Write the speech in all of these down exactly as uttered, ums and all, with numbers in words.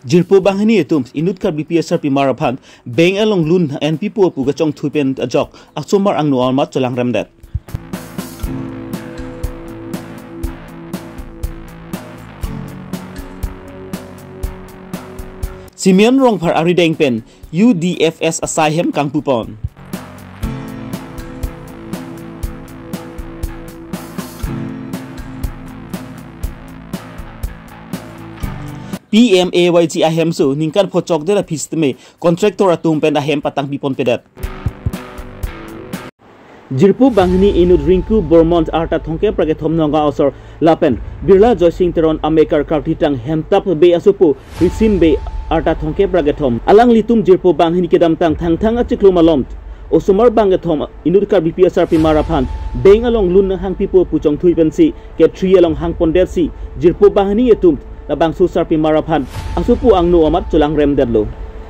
Jirpo banghini atum inut Karbipi asarpimar aphan bank along loan enpipo pu kachongthui pen ajok asomar angno amat cholangremdet. Simeon Rongphar arideng pen U D F S asai hem kangpupon. P M A Y G ahemso ningkan pho chokdet aphi sitame contractor atum pen ahem patangpiponpedet. Jirpo banghini inut Rinku Bormon arta thomkep ra kethom Nongga osor lapen Birla Joysing Teron amekar kartitang hemtap Bey asopo Risim Bey arta thomkep ra kethom. Alanglitum jirpo banghini kedamtang Thangthang achiklo malom osomar bang kethom inut Karbipi asarpimar aphan bank along loan nanghangpipo pu chongthui pensi kethri along hangpondetsi jirpo banghini atum labangso sarpimar aphan asopo angno amat cholangremdetlo.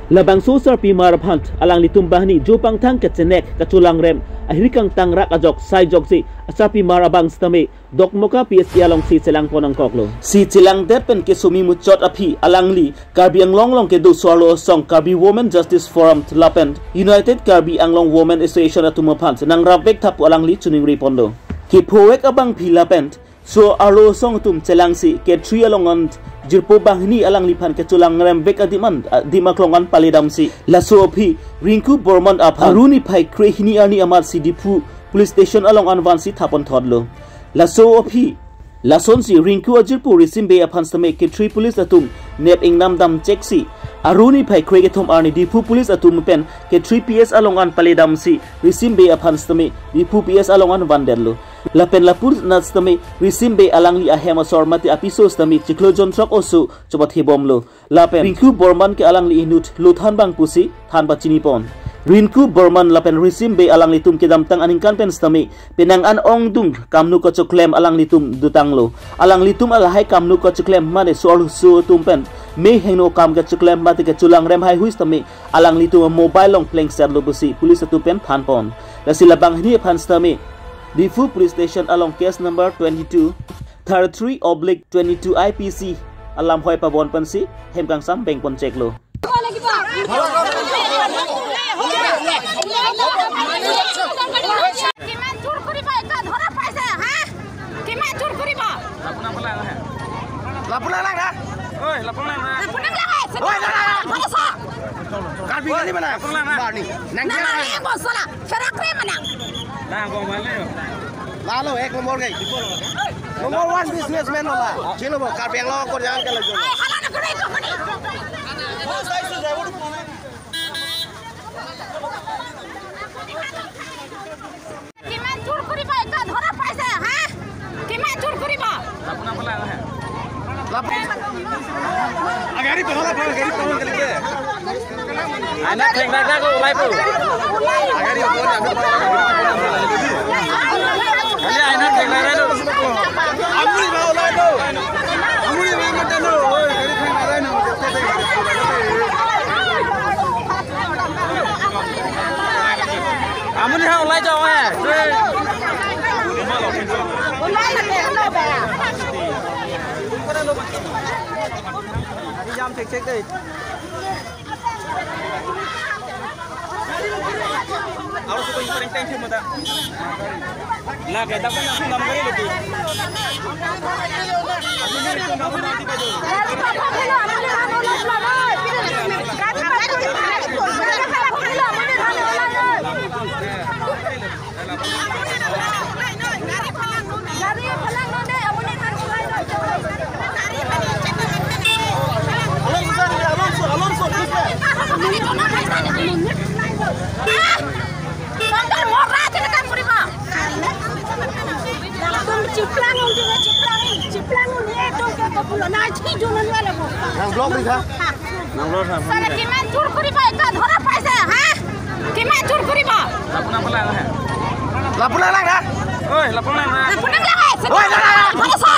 Labangso sarpimar aphan alanglitum banghini jo pangthang kachenek kacholangrem ahirkang tangrak ajok sai jokse asarpimar abang sitame Dokmoka P H E alongsi chelangpon nangkoklo. Si chelangdet pen kesumi muchot aphi alangli Karbi Anglong along kedo so-arlo asong Karbi Women Justice Forum lapen United Karbi Anglong Women Association atum aphan nangrapvek tha pu alangli choningriponlo. Kephovek abangpi lapen so-arlo asong atum chelangsi kethri along an jirpo banghini alangliphan kecholangremvek adim an, adim aklong an paledamsi laso aphi Rinku Bormon aphan Aru niphai kre hini arni amatsi Diphu Police Station along an vansi thaponthotlo. Laso aphi lasonsi Rinku ajirpo Risim Bey aphan sitame kethri police atum nep ingnam damcheksi Aru niphai kre kethom arni Diphu police atum pen kethri P S along an paledamsi Risim Bey aphan sitame Diphu P S along an vandetlo. Lapen lapu nat sitame Risim Bey alangli ahem asor mate apiso sitame chiklo jonthrok oso chopathebomlo. Lapen Rinku Bormon ke alangli inut lothan bang pusi than pachinipon. Rinku Bormon lapen Risim Bey alanglitum kedamtang aningkan pen sitame penang an ongdung kamnu kachoklem alanglitum dotanglo. Alanglitum lahai kamnu kachoklem mane so-arloso atum pen me heno kam kachoklem mate kacholangrem haihui sitame alanglitum mobile along plengsetlo pusi police atum pen thanpon. Lasi labanghini aphan sitame Diphu Police Station along case number twenty-two thirty-three oblique twenty-two I P C alam hoi pabon pensi hem kangsam bengpon cheklo. কিমান চুৰ কৰিব, এটা ধৰা পাইছে, হা? কিমান চুৰ কৰিব? Lapor lang na. Oi, lapor lang na. Lapor lang na, eh. Oi, na, na, na. Lapor sa. Karbi kali mana? Lapor lang na. Barni. Nang na, na, na, na, sera kre mana? Na, go male yo. Lalo, ek nombor kai. Number one businessman wala. Chino bo, Karbi Anglong ko jalan ke lagi. Ay, hala na kore to kuni. কিমান চুৰ কৰিব, এটা ধৰা পাইছে, হা? কিমান চুৰ কৰিব? Lapor lang na. Lapor. Agari to hala, agari to hala ke. Aina thek thek ko ulai po. Agari to hala. Aina thek thek ko. Amuri ba ulai po. Amuri ba mata no. Oi, agari thek thek no. Amuni ha ulai jao eh. Jam check check dei. Aru suka yang paling tension mata. Lagi dapat yang sudah mengenai lagi. Nang block ri tha? Nang block tha? Sir, কিমান চুৰ কৰিব, এটা ধৰা পাইছে, হা? কিমান চুৰ কৰিব? Lapor lang na. Oi, lapor lang na. Lapor lang na, eh. Oi, na, na, na. Lapor sa.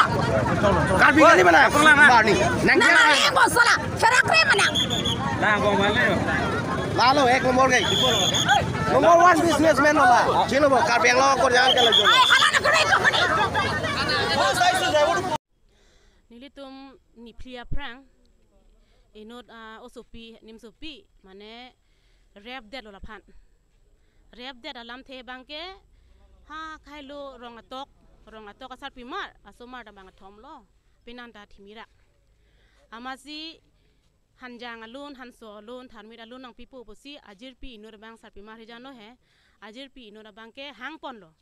Karbi kali mana? Lapor lang na. Barni. Nang na, na, na, eh, sera kre mana? Na, go male yo. Lalo, ek nombor kai. Number one businessman wala. Chino bo, Karbi Anglong ko jalan ke lagi. Ay, hala na kore to kuni. Nelitum niphli aphrang Inut, ah, osopi, nimsopi, mane rape detlo laphan. Rape det alamthe abangke, ha, kailo rong atok, rong atok asarpimar, asomar ta bang athomlo, penan ta thimirak. Amatsi hanjang alun, hanso alun, tharmit alun nangpipo pusi ajirpi inut abang sarpimar hijan lo he, ajirpi inut abangke hangponlo.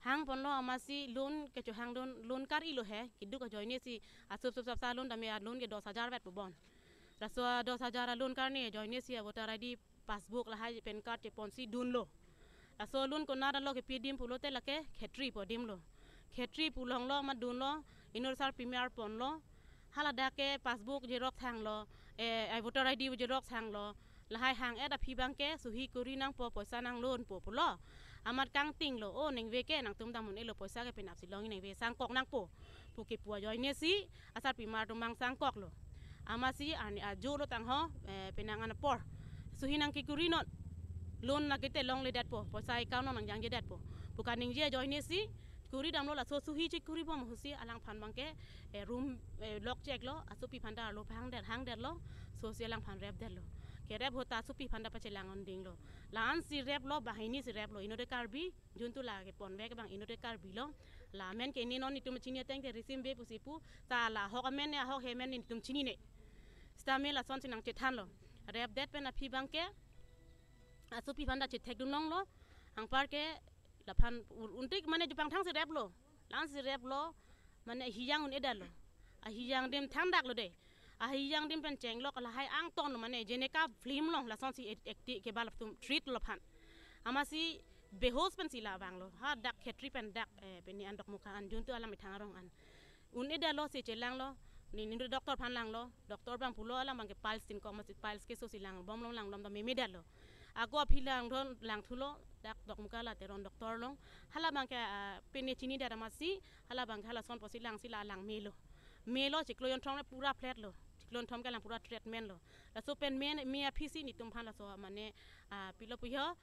Hangponlo amatsi loan kechohangdun, loan kar-ilo he, keduk ajoinesi, asup sup sapsa loan tame a loan ke dos hajar vet pu bon. Laso a dos hajar a loan karne ajoinesi a voter I D, passbook lahai PAN card cheponsi dunlo. Laso loan konat alo kepi adim pulote lake khetri pu adim lo. Khetri pu longlo amat dunlo, inut sarpimar ponlo. Hala dak ke passbook xerox hanglo, eh, ai voter I D xerox hanglo. Lahai hang-et aphi abangke suhi kuri nangpo, poisa nang loan po pulo. Amat kangtinglo, o ningve ke nangtum dam un-elo, poisa ke penapsi longji, ningve sangkok nangpo pu kepu ajoinesi asarpimar atum bang sangkoklo. Amatsi ani ajo lo tangho, eh, penang an apor. Suhi nangkekuri non. Loan lake te longledetpo, poisa account nang nangjangjedetpo pu kaningje ajoinesi kuri damlo. Laso suhi chekuri bom ahutsi alangphan abangke, eh, room, eh, lock cheklo, asopi aphan ta arlo pahang det, hang detlo, sosi alangphan rape detlo. Ke rape ahut ta asopi aphan ta pachelang undinglo. La-ansi rape lo, banghini si rape lo, inut ke Karbi, juntu la keponvek abang inut ke Karbi lo. La amen ke ne non netum chini ateng te risim be pusi pu, ta la ahok amen ne, ahok he amen ne netum chinine. Sitame lasonsi nangchethanlo. Rape det pen aphi abangke asopi aphan ta chethekdun longlo. Anparke laphan ur-, untik mane jupang thangsi rape lo. La-ansi rape lo, mane ahijang un-edetlo. Ahijang adim thangdaklo de. Ahijang adim pen chenglok lahai angtonlo, mane Jeneka film along lasonsi act-, acting ke bal atum treat lo aphan. Amatsi behos pensi la vanglo. Ha dak khetri pen dak, eh, pini an Dokmoka an juntu alam ithang arong an. Un-edetlo si chelanglo, ne, ne doctor aphan langlo, doctor abang pulo alam abangke piles tin kok, amatsi piles keso si langbomlo, langlom ta memedetlo. Ako aphi langdun, langthulo, dak Dokmoka la Teron doctor along. Hala abangke, ah, pine chinidet amatsi, hala abangke halason pusi langsi la langmelo. Melo chiklo jonthom le pura flat lo. Chiklo jonthom ke lang pura treatment lo. Laso pen me, me aphisi netum aphan laso mane, ah, pilo puyo.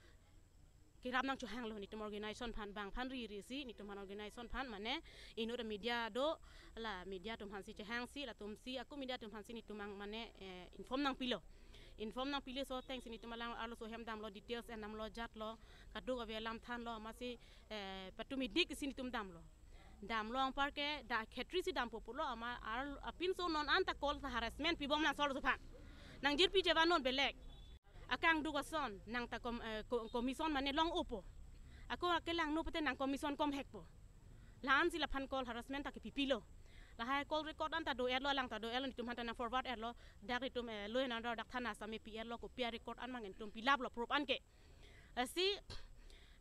Kerap nangchohanglo netum organization aphan, bang aphan ri risi netum aphan organization aphan mane inut media do, la media atum aphansi chehangsi, latumsi ako media atum aphansi netum abang mane, eh, inform nangpilo. Inform nangpilo, laso atengsi netum alang arloso hem damlo, details en damlo, jatlo, kadokave alam thanlo, amatsi, eh, patumi dik si netum damlo. Damlo anparke dak khetri si dampo pulo, amat ar apinso non anta call ta harassment pibom laso arloso aphan. Nangjirpi chevan non belek. Akangduk ason nang ta kom-, eh, ko-, commission mane long-opo. Ako akelangno pute nang commission komhekpo. La-ansi laphan call harassment ta kepipilo. Lahai call record anta do-etlo, alang ta do-etlo, netum aphan ta nang forward etlo. Dak netum, eh, law and order dak thana sitame pi-etlo, kopi a record an abang netum pilaplo, proof an ke. Lasi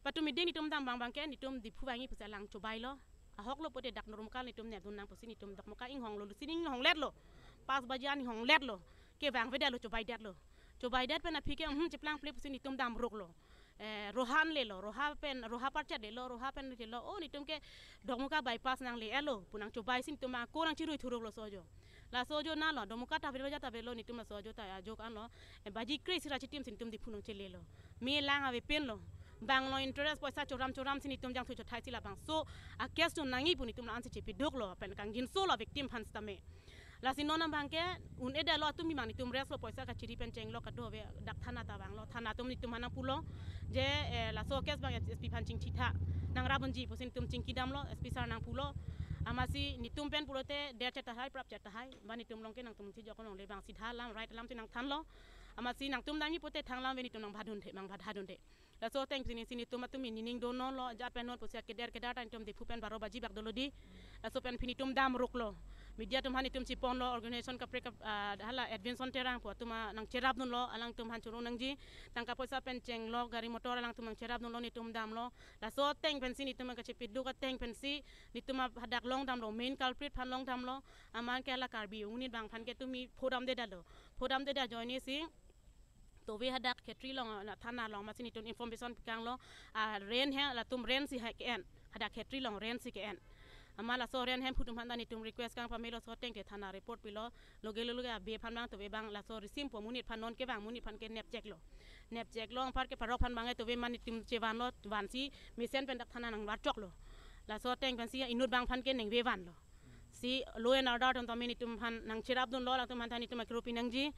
patumi dik netum dam abang abangke netum Diphu vangji pusi alang chobailo. Ahoklo pute dak Dokmoka netum nepdun nang pusi netum Dokmoka inghonglo, lusi inghongletlo. Pas baji an inghongletlo. Kevangvedetlo, chobaidetlo. Chobaidet pen aphi ke, hmm, cheplang ple pusi netum damroklo. Eh, Roha an lelo, Roha pen, Roha parchet lelo, Roha pen lelo. O netum ke Dokmoka bypass nangle-etlo pu nangchobaisi netum ako nangchirui thuroklo laso ajo. Laso ajo nalo, Dokmoka ta avelo, ja ta avelo, netum laso ajo ta ajok anlo. Eh, baji kre-isi ra chitim si netum Diphu nangchelelo. Me lang ave penlo. Bang lo interest poisa choram choram si netum jangthu chothai si labangso a case chun nangji pu netum la-ansi chepiduklo, pen kangjinso lo victim aphan sitame. Lasi non abangke un-edetlo, atum bimang netum rest lo, poisa kachiri pen chenglok kadokave, dak thana ta vanglo, thana atum netum aphan nangpulo. Je, eh, laso case abang S P aphan chingthitha, nangrap unji pusi netum chingkidamlo, S P sir nangpulo. Amatsi netum pen pulote der chet tahai, prap chet tahai, ba netum along ke nangtum si jok longle, bang sidha lam, right alamsi nangthanlo. Amatsi nangtum damji pute thang alam ave, netum nangbadun the, nangbadadun the. Laso ateng pensi netum atum nining do nonlo, jat pen non pusi keder keder ta netum Diphu pen baro baji bak dolo di. Laso pen phi netum damroklo. Media atum aphan netum chiponlo, organization kaprek kap-, ah, hala Edwinson Terang pu atum a nangcherapdunlo, alangtum aphan choro nangji. Tangka poisa pen chenglok, gari motor alangtum nangcherapdunlo, netum damlo. Laso ateng pensi netum kachepiduk ateng pensi netum hadak long damlo, main culprit aphan long damlo. Amat ke hala Karbi unit abang aphan ke tumi pho damdedetlo. Pho damdedet ajoinesi tove hadak khetri along, ah, thana along amatsi netum information pikanglo, ah, rent he, latum rent si he ke-en, hadak khetri along rent si ke-en. Amat laso rent hemphu atum aphan ta netum request kangpamelo, laso ateng ke thana report pilo, loge loge abe aphan abang tove abang laso risim po, monit aphan non kevang monit aphan ke nepcheklo. Nepcheklo anparke parok aphan abang tove amat netum chevanlo, vansi mesen pen dak thana nangvarchoklo. Laso ateng pensi inut abang aphan ke ningve vanlo. Si law and order atum tame netum aphan nangcherapdunlo, latum aphan than netum akiru pinangji.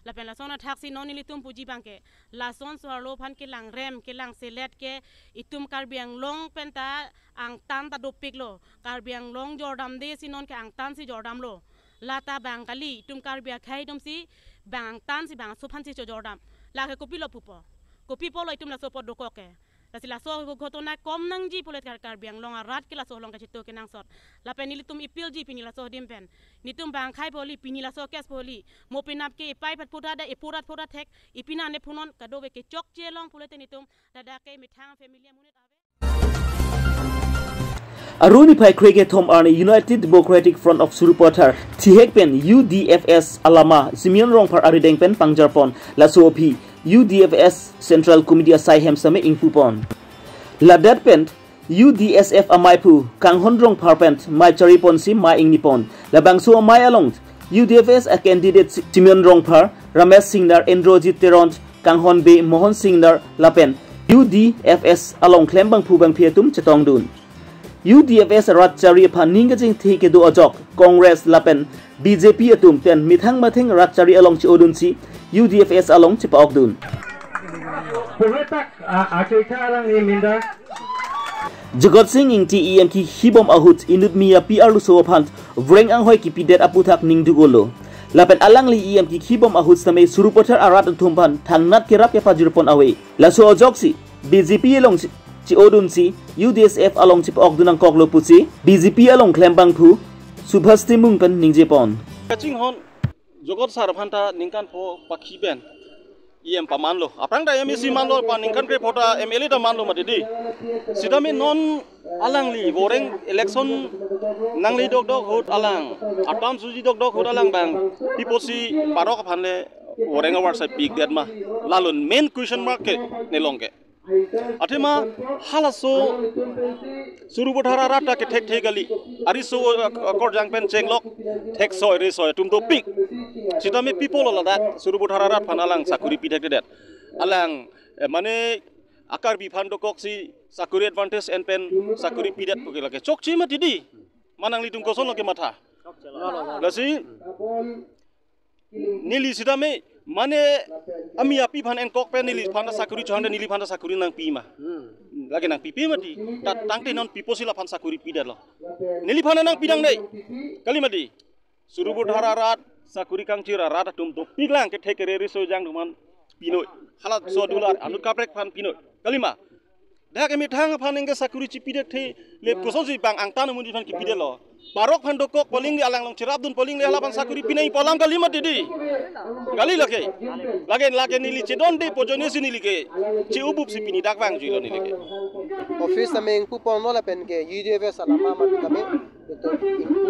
Lapen lason athaksi non nelitum puji abangke, lason so-arlo aphan kelangrem, kelangselet ke itum Karbi Anglong penta angtan ta dopiklo. Karbi Anglong jordamde si nonke angtan si jordamlo. Lata bang kali, itum Karbi akhei atumsi bang angtan si bangso aphansi chojordam. Lake kopilo pupo? Kopi apotlo itum laso apot dokok ke? Lasi laso ghotona kom nangji pulote Kar-, Karbi Anglong arat ke laso along kachetok kenangsot. Lapen nelitum appeal ji pini laso adim pen. Netum bang akhei pu kali, pini laso case pu kali. Mo penap ke ipai pat puta da, ipurat puta thek, ipina ne punon kadokave kechokche along pulote netum ladak ke methang family amonit ave. Aru niphai krekethom arni United Democratic Front of Sarupathar thihek pen U D F S alama Simeon Rongphar arideng pen pangjarpon, laso aphi U D F S Central Committee asai hem sitame ingpupon. Ladak pen U D S F amei aphu Kanghon Rongphar pen mei chariponsi mei ingnipon. Labangso amei along U D F S a candidate Si-, Simeon Rongphar, Ramesh Singnar, Indrajit Teron, Kanghon Bey, Mohon Singnar lapen U D F S along klembangphu bangphi atum chetongdun. U D F S rat chari aphan ning kachingthir kedo ajok Congress lapen B J P atum pen methang methang rat chari along che-odunsi U D F S along chepa-okdun. Puhetak a achoitha arang ni minda. Jagat Sing Engti E M kikhibom ahut inut miya P R Luso aphan voreng anghoi kipidet aputhak ningduk-olo. Lapen alangli E M kikhibom ahut sitame Sarupathar arat atum aphan thangnat kerap kepajirpon ave. Laso ajoksi B J P along che-, che-odunsi U D S F along chepa-okdun nangkoklo pusi B J P along klembangphu Subhas Timung pen ningjepon. Kachinghon Jagat sar aphan ta ningkan pho pakhi pen E M pamanlo. Aphrang ta M A C manlo, pa ningkan krepho ta M L A ta manlo mati di. Sitame non alangli voreng election nangli dokdok ahut alang, atam suji dokdok ahut alang bang piposi parok aphan le voreng avarsai pikdet ma? Lalo main question mark ke nelong ke. Athema halaso Sarupathar arat ta kethekthe kali. Ariso, uh, akorjang pen chenglok, theksoi resoi atum dopik. Sitame pi apotlo ladak Sarupathar arat aphan alang sakuri pithekthedet? Alang, eh, mane a Karbi aphan dokoksi sakuri advantage en pen sakuri pidet pu ke lake chokche mati di. Ma nanglitum kosonlo kematha? Lasi neli sitame mane amiya pi aphan enkok pen neliphan ta sakuri chohang, neliphan ta sakuri nangpi ma? Lake nangpipe mati. Ta tangte non piposi laphan sakuri pidetlo? Neliphan nangpi nangne, kali mati. Sarupathar arat, sakuri kangchir arat atum dopiklang, kethek kere riso ejang atum aphan pinoi. Halaso adular anut kaprek aphan pinoi, kali ma? Dak emethang aphan ningke sakuri chipidethe, lep kosonsi bang angtan amonit aphan kipidetlo? Parok aphan dokok pu alingli, alang along cherapdun pu alingli, hala aphan sakuri pinangpo alam kali mati di. Kali lake. Lake, lake neli chedonde pu ajoinesi neli ke che-obupsi pini dak vangjuilo neli ke. Office tame ingpuponlo lapen ke U D F S alama amat tame, betul, ingpu,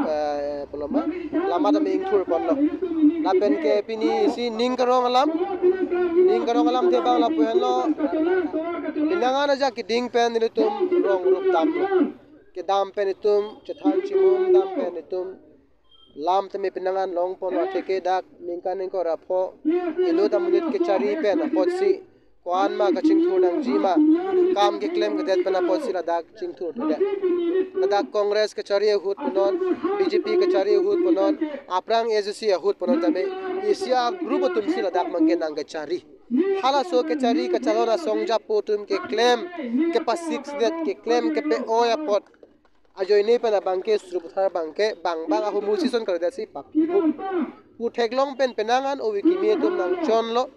eh, poloma, lama tame ingthurponlo. Lapen ke pini isi ning karong alam, ning karong alam te bang lapu henlo. Pinangan ajak keding pen nelitum rong rup damlo. Kedam pen itum chethan chimum dam pen itum lam tame pinangan longponlo, atheke dak ningkan ingkoi ra pho inut amonit kechari pen apotsi ko-an ma kachingthur nangji ma, kam keklemkledet pen apotsi ladak chingthurthedet. Ladak Congress kechari ahut punon, B J P kechari ahut punon, aphrang A C C ahut punon tame, isi a-group atumsi ladak abangke nangkechari. Halaso kechari kachalon asong japo atum keklem, kepasiksdet, keklem kepe-oi apot ajoine pen abangke Sarupathar abangke bang bang ahormu season kalidet si papi pu. Pu theklong pen pinangan ove kimi atum nangchonlo.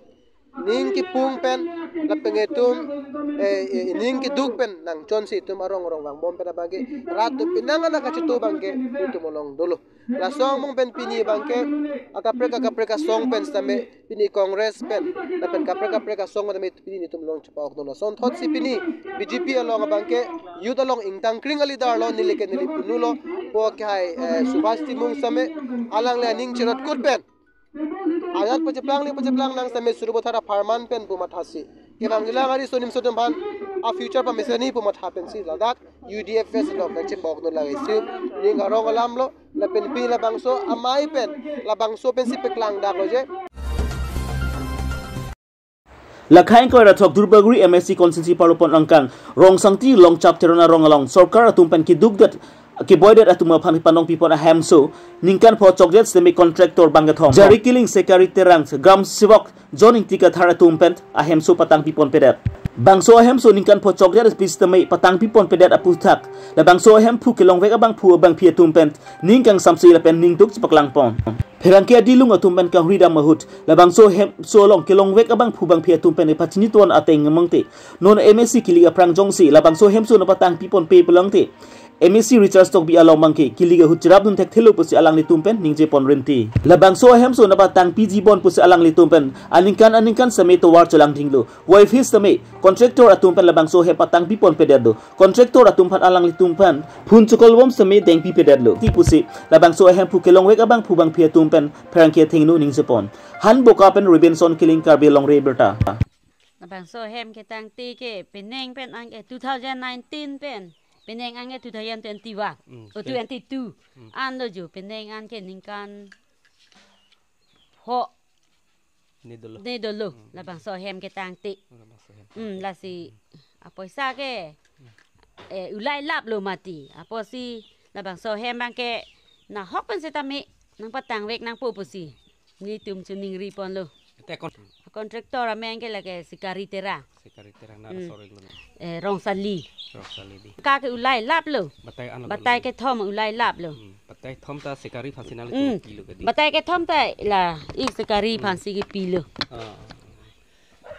Ning kipung pen lapen itum, eh, eh, ning keduk pen nangchonsi itum arong arong vangbom pen abangke rat atum pinangan akachitu abangke itum along dolo. Laso angbong pen pini abangke akaprek akaprek asong pen sitame pini Congress pen lapen kaprek kaprek asong pen sitame pini netum along chepa-okdun. Lason thotsi pini B J P along abangke youth along ingtangkring a-leader lo, neli ke neli punulo, po ke hai, eh, Subhas Timung sitame alangli aning cherotkut pen ajat pacheplang le pacheplang nang sitame Sarupathar apharman pen pu mathasi kevangjilang ariso nimso atum aphan a-future pamesani pu matha pensi ladak U D F S along nangchepokdun lang isi ning arong alamlo. Lapen pini labangso amei pen labangso pensi peklangdaklo je. Lakhai ingkoi ra throk Dulbagori M A C constituency parlopon angkang Rongsangti Longchap Teron arong along sorkar atum pen kedukdet keboidet atum aphan panong pipon ahemso ningkan pho chokdet sitame contractor bang kethom. Jari Killing, Sekari Terang, Gram Sewak John Ingti Kathar atum pen ahemso patang pipon pedet. Bangso ahemso ningkan pho chokdet pi sitame patang pipon pedet aputhak, labangso ahemphu kelongvek abangphu abangphi atum pen ning kangsamse lapen ningduk chepaklang pon. Pherangke adilung atum pen kahuri dam ahut, labangso ahemso along kelongvek abangphu bangphi atum pen ipachini ton ateng amangte, non M A C kili aphrang jongsi labangso ahemso nangpatang pipon pe pulote, M A C Richard Tokbi along abangke kili ahut cherapdun thekthelo pusi alanglitum pen ningje pon rinti. Labangso ahemso nangpatang piji pon pusi alanglitum pen aningkan aningkan sitame tovar chelang dinglo. Waifis sitame contractor atum pen labangso ahem patang pipon pedetlo. Contractor atum aphan alanglitum aphan phun chokol bom sitame dengpi pedetlo. Ti pusi labangso ahemphu kelongvek abangphu bangphi atum pen pherangke athengno ningje pon. Hanboka pen Robinson Killing, Karbi Longri Abirta. Labangso ahem ketangte ke penang pen anke two thousand nineteen pen, penang anke two thousand twenty-one, mm, o twenty-two. Mm. Anlo jo, penang anke ningkan pho ne dolo. Ne dolo, hmm, labangso ahem ketangte. Labangso ahem. Hmm, lasi apoisa ke, eh, ulai laplo mati. Apotsi labangso ahem abangke nahok pen sitame nangpatangvek nangpo pusi nelitum chiningri ponlo. Te kon- Contractor amen ke lake Sekari Terang. Sekari Terang na, hmm, sorry lo. Eh, Rongsali. Rongsali di. Ka ke ulai laplo. Batai anlo. Batai kethom ulai laplo. Hmm. Batai thom ta Sekari aphansi nangli, hmm, kepilo kedi. Batai kethom ta la ik Sekari, hmm, aphansi kepilo. Ah.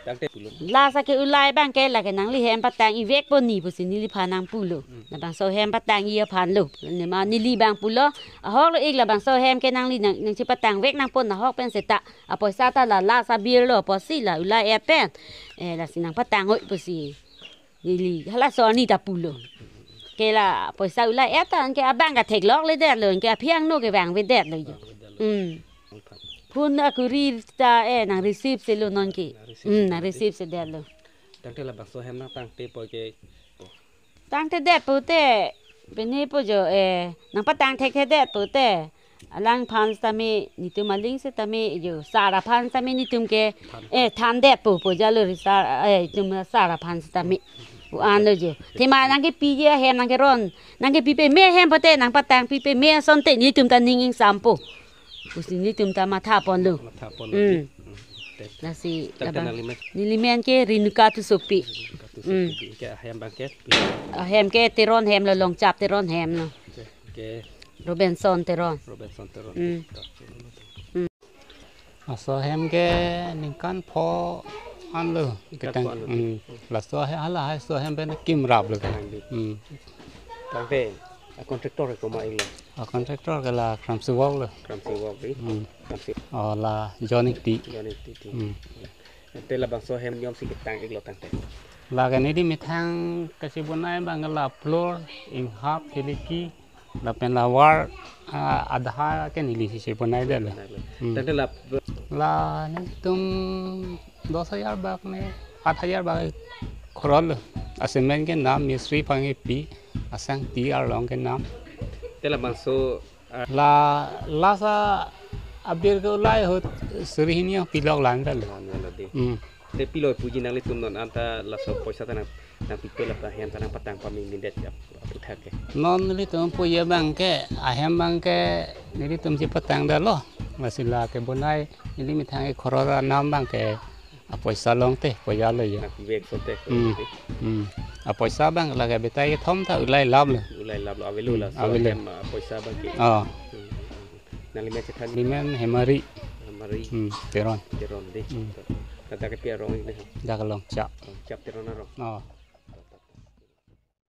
Tangte pulo. Lasi ke ulai abangke lake nangli hem patang-ivek pon ni pusi neliphan nangpulo. Hmm. Labangso hem patang-i aphanlo. Nema neli abang pulo. Ahoklo ik labangso hem ke nangli nang, nangchepatangvek nangpo nahok pen seta. Apoisa ta la lasi abirlo apotsi la ulai-et pen, eh, lasi nangpatang-oi pusi neli halaso arni ta pulo. Ke la apoisa ulai-et ta anke abang katheklokledetlo, anke aphi angno kevangvedetlo jo. Hmm. Phun akurir ta, eh, nang receive selo nonke. Nang receive, hmm, nang receive sedetlo. Tangte labangso hem nangtangte po ke. Tangtedetpo te, pini po jo, eh, nangpatang thekthedetpo te. Alangphan sitame, netum aling sitame, jo, sar aphan sitame netum ke, than, eh, thandetpo, po jalo ri sar, eh, netum sar aphan sitame. Pu anlo jo. Athema nangkepiji ahem nangkeron. Nangkepi pame ahem pote, nangpatangpi pame asonte, netum ta ning ingsampo. Pusi netum ta matha ponlo. Matha ponlo. Hmm. Hmm. Te-, lasi tangte labang nangli men? Neli men ke Renuka Tissopi. Renuka Tissopi. Hmm. Di ke ahem abangke? Ahem ke Teron hemlo, Longchap Teron hemlo. Ke, ke Robinson Teron. Robinson Teron. Hmm. Hmm. Laso ahem ke ningkan pho anlo. Ningkan ketang, pho anlo. Hmm. Laso ahem, hala halaso ahem pen kim raplo ke. Nang di. Hmm. Tangte, a contractor ke komat iklo? A contractor ke la Kramsi Wok lo. Kramsi Wok di. Hmm. Kramsi. Oh, la John Ingti. John Ingti di. Hmm. Te labangso ahem niomsi ketang iklo tangte? Lake neli methang kachebonai abang la floor, inghap, khiliki, lapen la wall, ah, adha ke nelisi chebonai detlo. Chebonai lo. Hmm. Tangte la, la netum dos hajar bak ne, aat hajar bak khorol lo. A cement ke nam, mistri aphan kepi, asang ti arlong ke nam. Te labangso, ah, la, lasi abir ke ulai ahut suri hini pilok lang ta lo. Lang ta lo di. Hmm. Te pilo puji nanglitum non anta laso apoisa ta nang, nangpipe lapen ahem ta nangpatang pame mindet ya aputhak ke. Non nelitum puji abangke, ahem abangke nelitum chepatangdetlo. Lasi la kebonai neli methang ekhoror anam abangke apoisa longte, apoisa lo ya. Nangpivek asonte. Hmm. Hmm. Apoisa abang lake batai kethom ta ulai laplo. Ulai laplo, avelo. Hmm, laso avelo. Ahem apoisa abangke. Oh. Hmm. Nangli men chethan? Neli men Hemari. Hemari. Hmm, Teron. Teron di. Hmm. Ladak kepi arong iklo? Dak Longchap. Longchap Teron arong. Oh.